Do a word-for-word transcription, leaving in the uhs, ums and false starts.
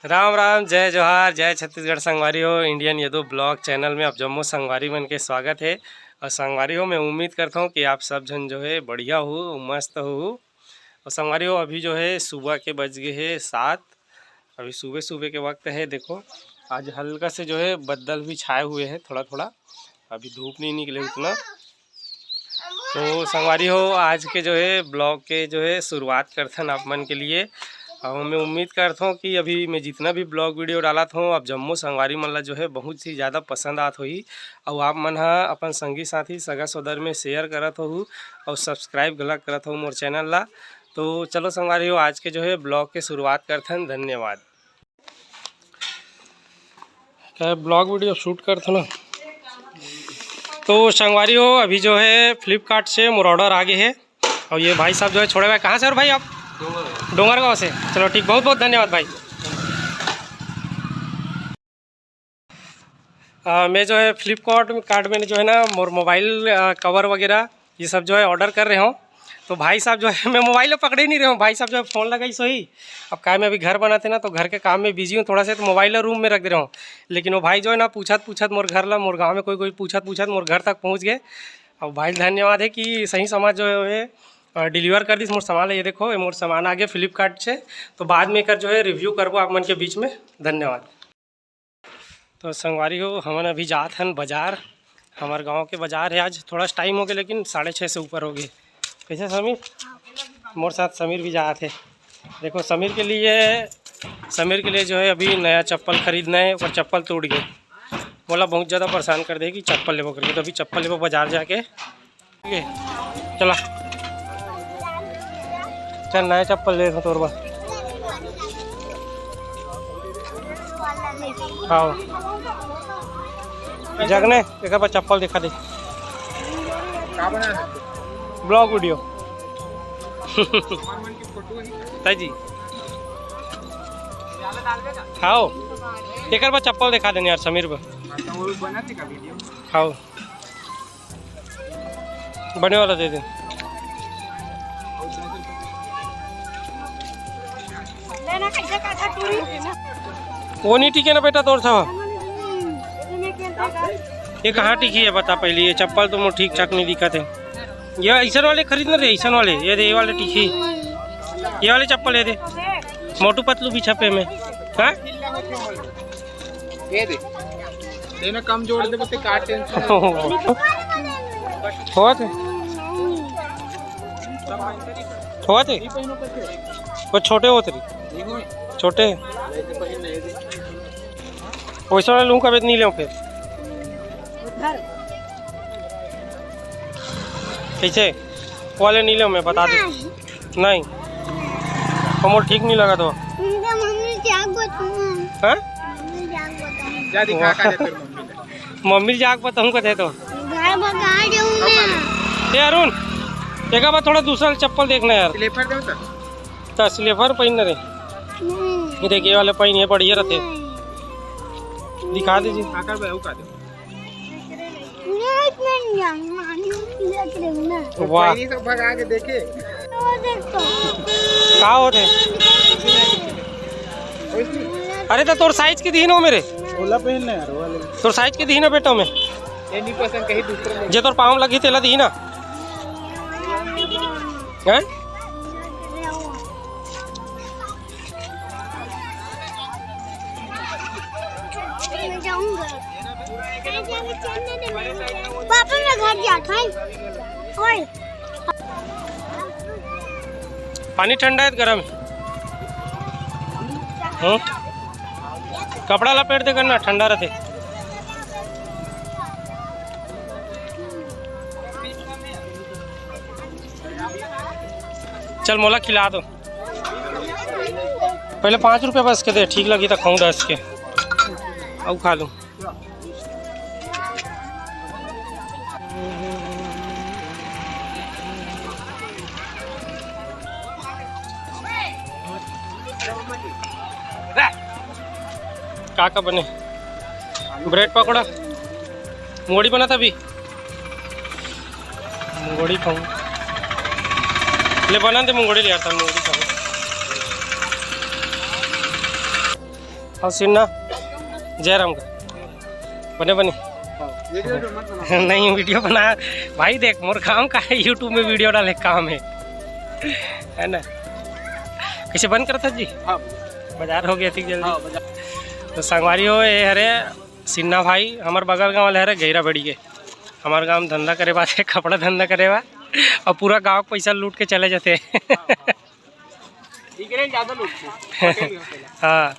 राम राम, जय जोहार, जय छत्तीसगढ़ संगवारी हो। Indian Yadu Vlog channel में आप जम्मो संगवारी मन के स्वागत हे। और संगवारी हो, मैं उम्मीद करता हूँ कि आप सब झन जो है बढ़िया हो, मस्त हो। और संगवारी हो, अभी जो है सुबह के बज गए हैं सात। अभी सुबह सुबह के वक्त है। देखो, आज हल्का से जो है बदल भी छाए हुए हैं थोड़ा थोड़ा, अभी धूप नहीं निकले उतना। तो संगवारी हो, आज के जो है vlog के जो है शुरुआत करथन आप मन के लिए। और मैं उम्मीद करता हूँ कि अभी मैं जितना भी vlog video डालत हूँ, आप जम्मो संगवारी मन ला जो है बहुत ही ज़्यादा पसंद आत होही। और आप मन हा अपन संगी साथी सगा सोदर में share करत होहू और subscribe घलक करत हो मोर channel ला। तो चलो संगवारी हो, आज के जो है vlog के शुरुआत करथन। धन्यवाद। क्या vlog video shoot करथन ना। तो संगवारी हो, अभी जो है Flipkart से मोर order आ गए है। और ये भाई साहब जो है छोड़े हुए, कहाँ से और भाई आप? डोंगरगांव से। चलो ठीक, बहुत बहुत धन्यवाद भाई। आ, मैं जो है Flipkart कार्ट में जो है ना मोर मोबाइल कवर वगैरह ये सब जो है order कर रहे हूँ। तो भाई साहब जो है मैं मोबाइल पकड़े नहीं रहे हूँ, भाई साहब जो है फ़ोन लगाई सोही। अब काय मैं अभी घर बनाते ना तो घर के काम में बिजी हूँ थोड़ा सा, तो मोबाइल ला रूम में रख दे रहे हूँ। लेकिन वो भाई जो है ना पूछत पूछत मोर घर ला, मोर गाँव में कोई कोई पूछत पूछत मोर घर तक पहुँच गए। अब भाई धन्यवाद है कि सही समाज जो है डिलीवर कर दिस मोर सामान। ये देखो ये मोर सामान आ गया फ्लिपकार्ट से। तो बाद में एकर जो है रिव्यू करबो आप मन के बीच में। धन्यवाद। तो संगवारी हो, हमन अभी जात हन बाजार। हमार गांव के बाजार है आज, थोड़ा टाइम हो गया लेकिन साढ़े छः से ऊपर हो गए। कैसे समीर? मोर साथ समीर भी जात है। देखो समीर के लिए, समीर के लिए जो है अभी नया चप्पल खरीदना है, पर चप्पल टूट गए। बोला बहुत ज़्यादा परेशान कर दे कि चप्पल लेबो करके, तो अभी चप्पल लेबो बाजार जाके। ठीक है, चला। चल, नया चप्पल ले तोर बर। हाँ। जगने, एक बार चप्पल दिखा दे। का बना है? Vlog video। हमार मन की फोटो है। ताई जी। हाँ। एक बार चप्पल दिखा देने यार समीर को। हाँ, तो वो बना थे का video? हाँ। बने वाला दे दे। वो नहीं टिके ना बेटा, तोर था। ये कहाँ टिकी है बता पहले, ये चप्पल तो मोर ठीक ठाक नहीं दिखत है। ये ऐसन वाले खरीदना रे, ऐसन वाले, ये दे, ये वाले टिकी, ये वाले चप्पल ये दे, मोटू पतलू भी छपे में। हाँ? ये दे। देना कम जोड़ दे, बस का टेंशन। होत है? होत है? वो छोटे होत रही। छोटे। वैसे वाले लूँ कभी नहीं लें फिर। कैसे? वाले नहीं लें, मैं बता दे। नहीं। कमल ठीक नहीं लगा तो। उनका मम्मी क्या बताऊं? हाँ? मम्मी क्या बताऊं? जा दिखा का दे तेरे मम्मी को। मम्मी जाके बताऊं कहते तो। घर भगा दूं मैं। ए अरुण, एक बार थोड़ा दूसरा चप्पल देखना यार। स्लीपर दे तो। तो स्लीपर पहन रहे। नहीं। ये देखिए वाले पहन, ये बढ़िया रहते। नहीं। दिखा दीजिए। आकर भाई, वो का दे। वाह। पहली सब भगा के देखे। वो देख तो। का होत हे? अरे तो तोर साइज के दीन हो मेरे। ओला पहनना यार, वो वाले। तोर साइज के दीन हो बेटा में। ये नहीं पसंद कहीं दूसरे में। जे तोर पाँव लगी तेला दीन। हैं? मैं जाऊंगा। पापा, मैं घर जाता हूँ। ओए। पानी ठंडा है कि गरम है? हम्म? कपड़ा लपेट दे करना, ठंडा रहते। चल मोला खिला दो। पहले पाँच रुपया बस के दे, ठीक लगी तो खाऊं दस के, अउ खा लूं। का का बने? ब्रेड पकौड़ा, मुंगोड़ी बनात अभी। मुंगोड़ी खाऊं। ले बना दे मुंगोड़ी ले यार, मुंगोड़ी खाऊं। अउ सिन्हा, जय राम का। बने बने। नहीं, वीडियो बना भाई, देख मोर काम का है, YouTube में वीडियो डाले काम है, है ना? कइसे बंद करत हस जी? हाँ। बाजार हो गया थी जल्दी। हाँ, बाजार। तो संगवारी हो, ये हरे सिन्हा भाई, हमर बगल गाँव वाले हरे गैरा बड़ी के। हमर गाँव में धंधा करे बात है, कपड़ा धंधा करे बा, अउ पूरा गाँव के पैसा लूट के चले जाते हैं। इकरे ज्यादा लोग थे। हाँ,